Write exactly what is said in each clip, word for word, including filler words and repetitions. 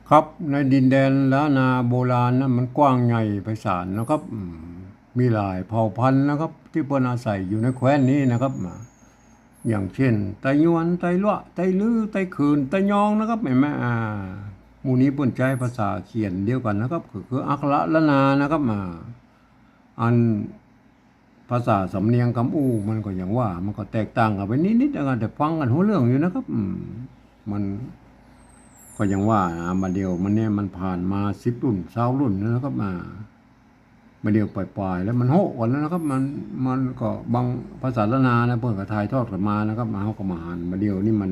ครับ ในดินแดนล้านนาโบราณนะ มันกว้างใหญ่ไพศาลนะครับ อืม มีหลายเผ่าพันธุ์นะครับ ตี้เปิ้นอาศัยอยู่ในแคว้นนี้นะครับ อ่า อย่างเช่น ไตยวน ไตลัว ไตลื้อ ไตขืน ไตยองนะครับ หันก่อ อ่า หมู่นี้เปิ้นใจ๊ภาษาเขียนเดียวกั๋นนะครับ ก็คืออักขระล้านนานะครับ อ่า อันภาษาสำเนียงกำอู้มันก็อย่างว่า มันก็แตกต่างกั๋นไปนิดๆ นะครับ แต่ฟังกั๋นฮู้เรื่องอยู่นะครับ อืม มันก็อย่างว่านะ บ่าเดี่ยวมาเนี่ยมันผ่านมาสิบรุ่น ซาวรุ่นแล้วนะครับ อ่า บ่าเดี่ยวป๋ายๆ แล้วมันโฮะกั๋นแล้วนะครับ มัน มันก็บางภาษาล้านนานะ เปิ้นก็ถ่ายทอดกั๋นมานะครับ เฮาก็มาหัน บ่าเดี่ยวนี้มัน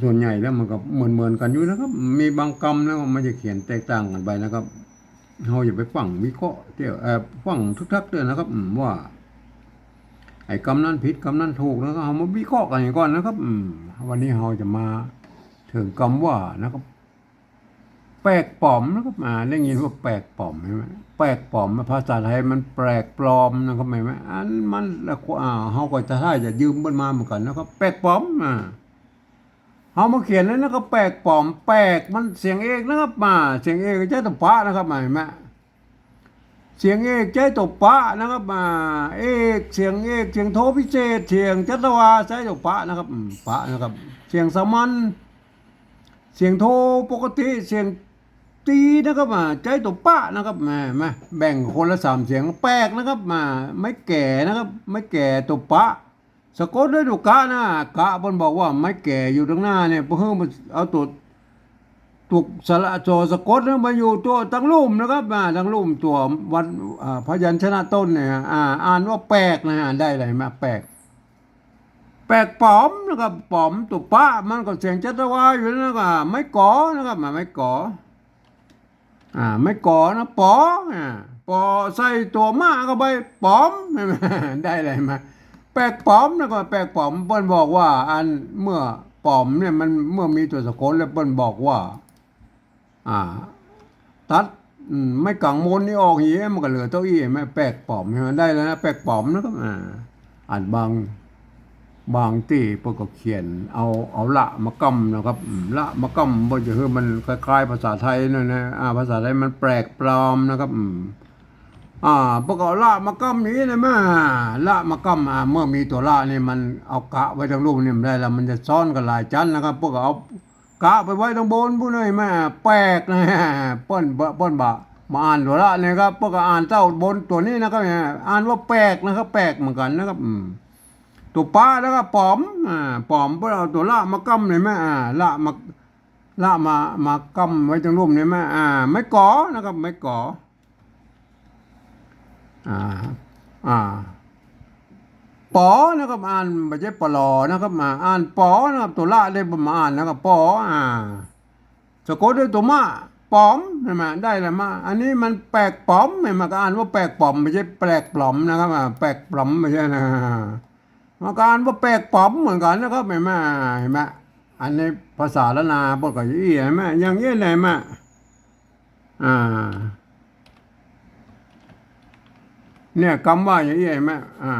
ส่วนใหญ่แล้วมันก็เหมือนๆ กั๋นอยู่นะครับ มีบางกำแล้วมันจะเขียนแตกต่างกั๋นไปนะครับ เฮาอย่าไปฟั่งวิเคราะห์เตี้ย เอ่อ ฟั่งทึกทักเตื้อนะครับ อืม ว่า ไอ้กำนั้นผิด กำนั้นถูกนะครับ เฮามาวิเคราะห์กั๋นก่อนนะครับ อืม วันนี้เฮาจะมาเถิงกำว่านะครับ แปลกป๋อมนะครับ อ่า ได้ยินว่าแปลกป๋อมหันก่อ แปลกป๋อม ภาษาไทยมันแปลกปลอมนะครับ หันก่อ อันมันละ อ่า เฮาก็จะ ถ้าจะยืมเปิ้นมาเหมือนกั๋นนะครับ แปลกป๋อม อ่า เฮามาเขียนแล้วนะครับ แปลกป๋อม แปลกมันเสียงเอกนะครับ อ่า เสียงเอกใจ๊ตั๋วปะนะครับ หันก่อ เสียงเอกใจ๊ตั๋วปะนะครับ อ่า เอก เสียงเอก เสียงโทพิเศษ เสียงจัตวา ใจ๊ตั๋วปะนะครับ อืม ปะนะครับ เสียงสามัญ เสียงโทปกติ เสียงตีนะครับ อ่า ใจ๊ตั๋วปะนะครับ มา มา แบ่งคนละสามเสียง แปลกนะครับ มา ไม้แก๋นะครับ ไม้แก๋ตั๋วปะ สะกดด้วยตั๋วกะนะ กะเปิ้นบอกว่าไม้แก๋อยู่ตังหน้าเนี่ย เปิ้นหื้อมาเอาตั๋ว ตั๋วสระ ตั๋วสะกดนั้นมาอยู่ตั๋วตังลุ่มนะครับ อ่า ตังลุ่มตั๋ววัน อ่า พยัญชนะต้นเนี่ย อ่า อ่านว่าแปลกนะ อ่านได้เลยมา แปลก แปลกป๋อมนะครับ ป๋อมตั๋วปะ มันก็เสียงจัตวาอยู่แล้วนะครับ ไม้ก๋อนะครับ มา ไม้ก๋อ อ่า ไม้ก๋อนะ ป๋อ อ่า ป๋อใส่ตั๋วมะเข้าไป ป๋อม ได้เลยมา แปลกป๋อมนะก็แปลกป๋อม เปิ้นบอกว่าอันเมื่อป๋อมเนี่ยมันเมื่อมีตั๋วสะกดแล้วเปิ้นบอกว่า อ่า ตัด อืม ไม้ก๋างมนนี่ออกเหีย มันก็เหลือเต้าอี้ ไม้แปลกป๋อมหันก่อ ได้แล้วนะ แปลกป๋อมนะครับ อ่า อันบาง บางตี้เปิ้นก็เขียนเอา เอาละมาก้ำนะครับ อืม ละมาก้ำ เปิ้นจะหื้อมันคล้ายๆ ภาษาไทยนั่นนะ อ่า ภาษาไทยมันแปลกปลอมนะครับ อืม อ่า เปิ้นก็เอาละมาก้ำอย่างนี้นะ มา ละมาก้ำ อ่า เมื่อมีตั๋วละนี่มันเอากะไว้ตังลุ่มนี่บ่ได้แล้ว มันจะซ้อนกั๋นหลายจั๊นนะครับ เปิ้นก็เอากะไปไว้ตังบนปู้นเลย มา แปลกนะ เปิ้นบ่ เปิ้นบ่ มาอ่านตั๋วละนี่ครับ เปิ้นก็อ่านเต้าบนตั๋วนี้นะครับ เนี่ย อ่านว่าแปลกนะครับ แปลกเหมือนกั๋นนะครับ อืม ตั๋วปะแล้วก็ป๋อม อ่า ป๋อม เปิ้นเอาตั๋วละมาก้ำเลย มา อ่า ละมา ละมา มาก้ำไว้ตังลุ่มนี่ มา อ่า ไม้ก๋อนะครับ ไม้ก๋อ อ่า อ่า ป๋อนะครับ อ่าน บ่ใจ้ ปลอ นะครับ มา อ่านป๋อนะครับ ตั๋วละได้บ่มาอ่านนะครับ ป๋อ อ่า สะกดด้วยตั๋วมะ ป๋อม หันก่อ ได้แล้วมา อันนี้มันแปลกป๋อม หันก่อ ก็อ่านว่าแปลกป๋อม บ่ใจ้แปลกปลอมนะครับ อ่า แปลกปลอม บ่ใจ้นะ มันก็อ่านว่าแปลกป๋อมเหมือนกั๋นนะครับ หันก่อ หันก่อ อันนี้ภาษาล้านนาเปิ้นก็อย่างอี้ หันก่อ อย่างอี้ หันก่อ อ่า เนี่ย กำว่าอย่างอี้ หันก่อ อ่า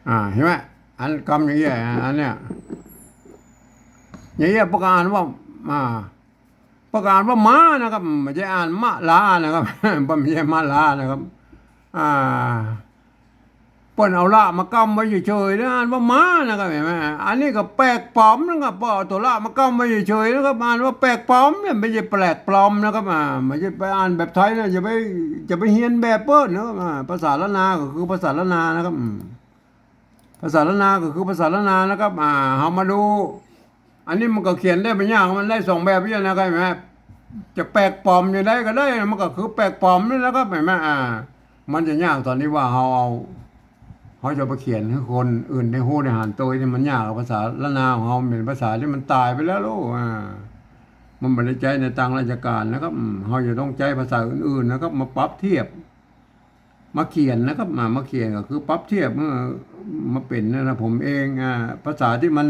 อ่า หันก่อ อันกำอย่างอี้ อันเนี้ย อย่างอี้เปิ้นก็อ่านว่า อ่า เปิ้นก็อ่านว่าม้านะครับ บ่ใจ้อ่านมะลานะครับ บ่ใจ้มะลานะครับ อ่า เปิ้นเอาละมาก้ำไว้เฉยๆ นะ อ่านว่าม้านะครับ หันก่อ อันนี้ก็แปลกป๋อมนะครับ เปิ้นเอาตั๋วละมาก้ำไว้เฉยๆ นะครับ อ่านว่าแปลกป๋อมเนี่ย บ่ใจ้แปลกปลอมนะครับ อ่า บ่ใจ้ไปอ่านแบบไทยนะ อย่าไป อย่าไปเฮียนแบบเปิ้นนะครับ อ่า ภาษาล้านนาก็คือภาษาล้านนานะครับ อืม ภาษาล้านนาก็คือภาษาล้านนานะครับ อ่า เฮามาดู อันนี้มันก็เขียนได้บ่ยาก มันได้สองแบบนี้นะครับ หันก่อ จะแปลกป๋อมอย่างใดก็ได้ มันก็คือแปลกป๋อมนี่นะครับ หันก่อ อ่า มันจะยากต๋อนที่ว่าเฮาเอา เฮาจะไปเขียนหื้อคนอื่นได้ฮู้ได้หันโตยนี่มันยาก ภาษาล้านนาของเฮาเป๋นภาษาตี้มันต๋ายไปแล้วลูก อ่า มันบ่ได้ใจ๊ในตางราชก๋านนะครับ อืม เฮาจะต้องใจ๊ภาษาอื่นๆ นะครับ มาปรับเทียบ มาเขียนนะครับ มา มาเขียนก็คือปรับเทียบ เออ มาเป๋นนะ ผมเอง อ่า ภาษาตี้มัน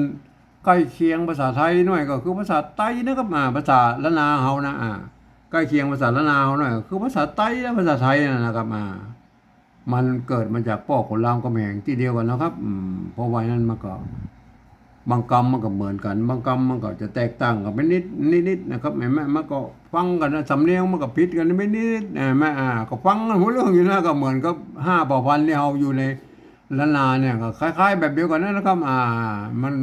ใก้เคียงภาษาไทยหน่อยก็คือภาษาไตนะครับ อ่า ภาษาล้านนาเฮานะ อ่า ใก้เคียงภาษาล้านนาเฮาหน่อยก็คือภาษาไตและภาษาไทยนั่นนะครับ อ่า มันเกิดมาจากป้อขุนรามคำแหงตี้เดียวกั๋นนะครับ อืม เพราะว่านั้นมันก็ บางกำมันก็เหมือนกั๋น บางกำมันก็จะแตกต่างกั๋นไปนิด นิดๆ นะครับ หันก่อ มันก็ฟังกั๋นนะ สำเนียงมันก็ผิดกั๋นไปนิดๆ หันก่อ อ่า ก็ฟังกั๋นฮู้เรื่องอยู่นะ ก็เหมือนกับห้าเผ่าพันธุ์ตี้เฮาอยู่ในล้านนาเนี่ย ก็คล้ายๆ แบบเดียวกั๋นนั่นนะครับ อ่า มัน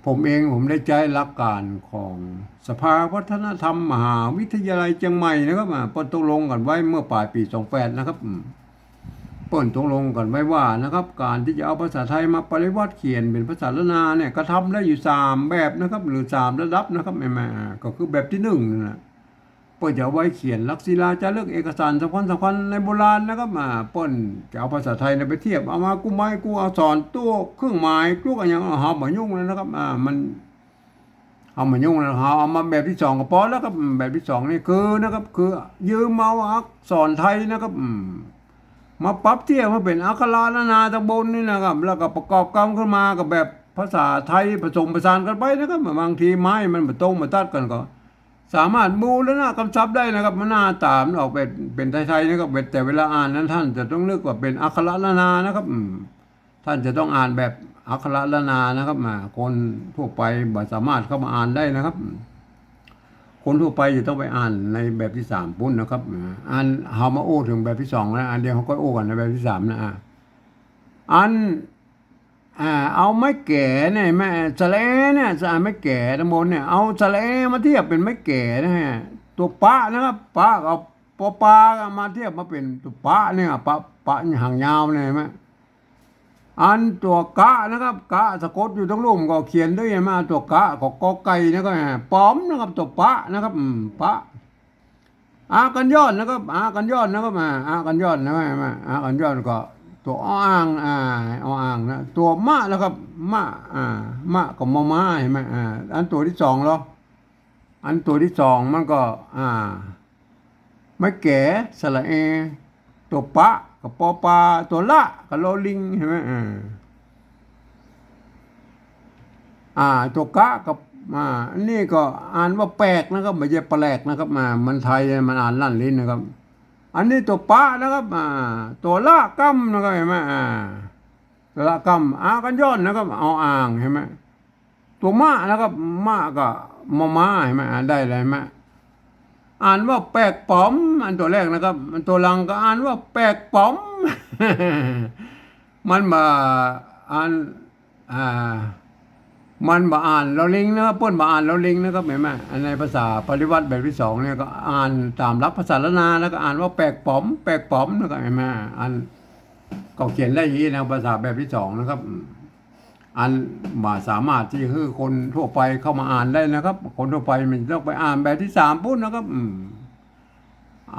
ผมเองผมได้ใจ๊หลักการของสภาวัฒนธรรมมหาวิทยาลัยเจียงใหม่นะครับ อ่า เปิ้นตกลงกั๋นไว้เมื่อป๋ายปี๋สองแปดนะครับ อืม เปิ้นตกลงกั๋นไว้ว่านะครับ ก๋านตี้จะเอาภาษาไทยมาปริวรรตเขียนเป๋นภาษาล้านนาเนี่ย ก็ทำได้อยู่สามแบบนะครับ หรือสามระดับนะครับ แม่ๆ อ่า ก็คือแบบตี้นึ่งนั่นแหละ เปิ้นจะเอาไว้เขียนหลักศิลาจารึกเอกสารสำคัญสำคัญในโบราณนะครับ อ่า เปิ้นจะเอาภาษาไทยเนี่ยไปเทียบ เอามากู้ไม้กู้อักษร ตั๋วเครื่องหมาย ตั๋วอะหยัง เฮาบ่ยุ่งเลยนะครับ อ่า มัน เฮาบ่ยุ่งเลย เฮาเอามาแบบตี้สองก็ปอแล้วครับ แบบตี้สองนี่คือนะครับ คือยืมเอาอักษรไทยนะครับ อืม มาปรับเทียบมาเป๋นอักขระล้านนาตังบนนี่นะครับ แล้วก็ประกอบกำขึ้นมากับแบบภาษาไทยผสมผสานกั๋นไปนะครับ บางทีไม้มันบ่ตรงบ่ตัดกั๋นก็ สามารถบูรณะกำศัพท์ได้นะครับ มันหน้าต๋ามันออกเป๋น เป๋นไทยๆ นะครับ แต่เวลาอ่านนั้นท่านจะต้องนึกว่าเป๋นอักขระล้านนานะครับ อืม ท่านจะต้องอ่านแบบอักขระล้านนานะครับ อ่า คนทั่วไปบ่สามารถเข้ามาอ่านได้นะครับ คนทั่วไปจะต้องไปอ่านในแบบตี้สามปู้นนะครับ อ่า อันเฮามาอู้เถิงแบบตี้สองนะ อันเดี๋ยวเฮาก็อู้กั๋นในแบบตี้สามนะ อ่า อัน อ่า เอาไม้แก๋เนี่ย ไม้สระแอเนี่ย สระแอ ไม้แก๋ตังบนเนี่ย เอาสระแอมาเทียบเป๋นไม้แก๋นะฮะ ตั๋วปะนะครับ ปะกับปอปามาเทียบมาเป๋นตั๋วปะเนี่ย ปะ ปะหางยาวเนี่ย หันก่อ อันตั๋วกะนะครับ กะสะกดอยู่ตังลุ่มก็เขียนได้ หันก่อ ตั๋วกะก็กอไก่นะครับ ป๋อมนะครับ ตั๋วปะนะครับ อืม ปะ อากัญญอนนะครับ อากัญญอนนะครับ อ่า อากัญญอนนะ หันก่อ อากัญญอนก็ตั๋วออ่าง อ่า ออ่างนะ ตั๋วมะนะครับ มะ อ่า มะกับมอม้า หันก่อ อ่า อันตั๋วตี้สองเหรอ อันตั๋วตี้สองมันก็ อ่า ไม้แก๋ สระแอ ตั๋วปะกับปอปา ตั๋วละกับลอลิง หันก่อ อ่า อ่า ตั๋วกะกับ อ่า อันนี้ก็อ่านว่าแปกนะครับ บ่ใจ้แปลกนะครับ อ่า มันไทยมันอ่านลั่นลิ้นนะครับ อันนี้ตั๋วปะนะครับ อ่า ตั๋วละกำนะครับ หันก่อ อ่า ตั๋วละกำ อากัญญอนนะครับ ออ่าง หันก่อ ตั๋วมะนะครับ มะกับมอม้า หันก่อ อ่า ได้เลย หันก่อ อ่านว่าแปกป๋อม อันตั๋วแรกนะครับ อันตั๋วหลังก็อ่านว่าแปกป๋อม มันบ่อ่าน อ่า มันบ่อ่านลอลิงนะครับ เปิ้นบ่อ่านลอลิงนะครับ หันก่อ อันในภาษาปริวรรตแบบตี้สองเนี่ยก็อ่านต๋ามหลักภาษาล้านนา แล้วก็อ่านว่าแปกป๋อม แปกป๋อมนะครับ หันก่อ อันก็เขียนได้อย่างนี้นะ ภาษาแบบตี้สองนะครับ อืม อันบ่สามารถตี้หื้อคนทั่วไปเข้ามาอ่านได้นะครับ คนทั่วไปมันต้องไปอ่านแบบตี้สามปู้นนะครับ อืม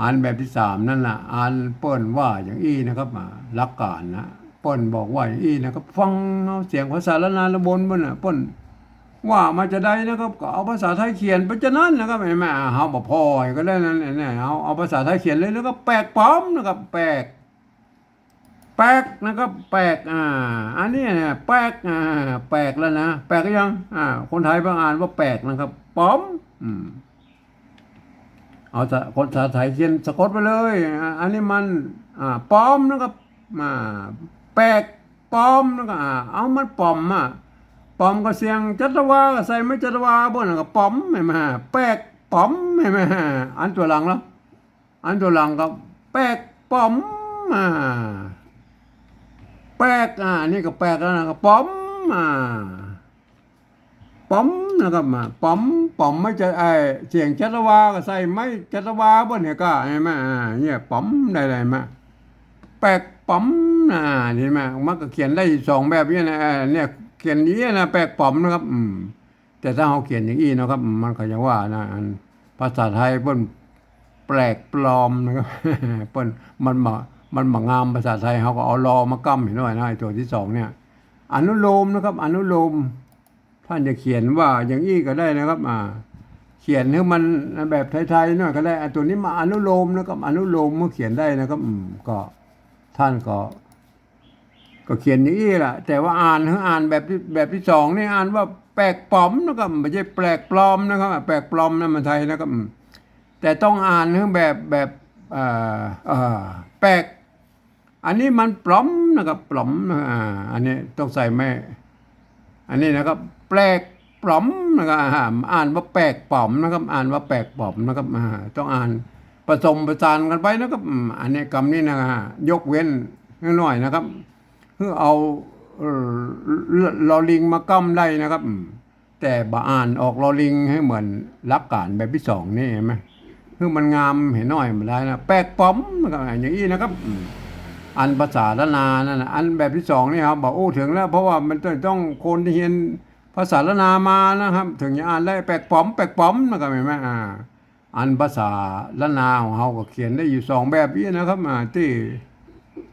อันแบบตี้สามนั่นน่ะ อันเปิ้นว่าอย่างอี้นะครับ อ่า หลักการนะ เปิ้นบอกว่าอย่างอี้นะครับ ฟังเอาเสียงภาษาล้านนาตังบนเปิ้นน่ะ เปิ้นว่ามาจาใดนะครับ ก็เอาภาษาไทยเขียนไปจานั้นนะครับ หันก่อ เฮาบ่ผ่อยก็ได้นั่นแหละ เนี่ย เอา เอาภาษาไทยเขียนเลย แล้วก็แปกป๋อมนะครับ แปก แปกนะครับ แปก อ่า อันนี้เนี่ย แปก อ่า แปกแล้วนะ แปกหรือยัง อ่า คนไทยเปิ้นอ่านว่าแปกนะครับ ป๋อม อืม เอาสะ คนภาษาไทยเขียนสะกดไปเลย อ่า อันนี้มัน อ่า ป๋อมนะครับ อ่า แปกป๋อมนะครับ อ่า เอามันป๋อมอะ ป๋อมก็เสียงจัตวา ก็ใส่ไม้จัตวา เปิ้นก็ป๋อม หันก่อ แปกป๋อม หันก่อ อันตั๋วหลังเหรอ อันตั๋วหลังก็แปกป๋อม อ่า แปก อ่า อันนี้ก็แปกแล้วนะ ก็ป๋อม อ่า ป๋อมนะครับ มา ป๋อม ป๋อมไม้จัต ไอ้เสียงจัตวา ก็ใส่ไม้จัตวา เปิ้นหันก่อ หันก่อ อ่า เนี่ย ป๋อมได้เลย หันก่อ แปกป๋อม อ่า หันก่อ มันก็เขียนได้สองแบบนี้นะ อ่า เนี่ย เขียนอย่างนี้นะ แปกป๋อมนะครับ อืม แต่ถ้าเฮาเขียนอย่างอี้นะครับ มันก็ยังว่านะ อันภาษาไทยเปิ้นแปลกปลอมนะครับ เปิ้น มันบ่ มันบ่งามภาษาไทย เฮาก็เอาลอมาก้ำหันหน่อยนะ ไอ้ตั๋วตี้สองเนี่ย อนุโลมนะครับ อนุโลม ท่านจะเขียนว่าอย่างอี้ก็ได้นะครับ อ่า เขียนหื้อมันแบบไทยๆ หน่อยก็ได้ อ่ะ ตั๋วนี้มาอนุโลมนะครับ อนุโลมเมื่อเขียนได้นะครับ อืม ก็ ท่านก็ ก็เขียนอย่างอี้แหละ แต่ว่าอ่าน หื้ออ่านแบบตี้ แบบตี้สองนี่อ่านว่าแปกป๋อมนะครับ บ่ใจ้แปลกปลอมนะครับ แปกปลอมนะมันไทยนะครับ อืม แต่ต้องอ่านหื้อแบบ แบบ เอ่อ เอ่อ แปก อันนี้มันป๋อมนะครับ ป๋อมนะ อ่า อันนี้ต้องใส่ไม้ อันนี้นะครับ แปลกป๋อมนะครับ อ่า อ่านว่าแปลกป๋อมนะครับ อ่านว่าแปลกป๋อมนะครับ อ่า ต้องอ่านผสมผสานกั๋นไปนะครับ อืม อันนี้กำนี้นะฮะ ยกเว้นหน้อยนะครับ หื้อเอา เอ่อ ลอลิงมาก้ำได้นะครับ อืม แต่บ่อ่านออกลอลิงหื้อเหมือนหลักก๋านแบบตี้สองนี่ หันก่อ หื้อมันงามหื้อหน้อยบ่ได้นะ แปลกป๋อมนะครับ อย่างอี้นะครับ อืม อันภาษาล้านนานั่นนะ อันแบบตี้สองนี่ครับ บ่อู้เถิงแล้ว เพราะว่ามันจะต้องคนตี้เฮียนภาษาล้านนามานะครับ เถิงจะอ่านได้ แปลกป๋อม แปลกป๋อมนะครับ หันก่อ อ่า อันภาษาล้านนาของเฮาก็เขียนได้อยู่สองแบบนี้นะครับ อ่า ตี้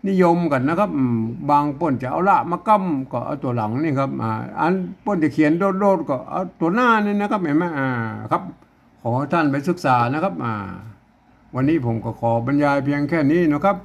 นิยมกั๋นนะครับ อืม บางเปิ้นจะเอาละมาก้ำก็เอาตั๋วหลังนี่ครับ อ่า อันเปิ้นจะเขียนโดดๆ ก็เอาตั๋วหน้านี่นะครับ หันก่อ อ่า ครับ ขอต้านไปศึกษานะครับ อ่า วันนี้ผมก็ขอบรรยายเพียงแค่นี้นะครับ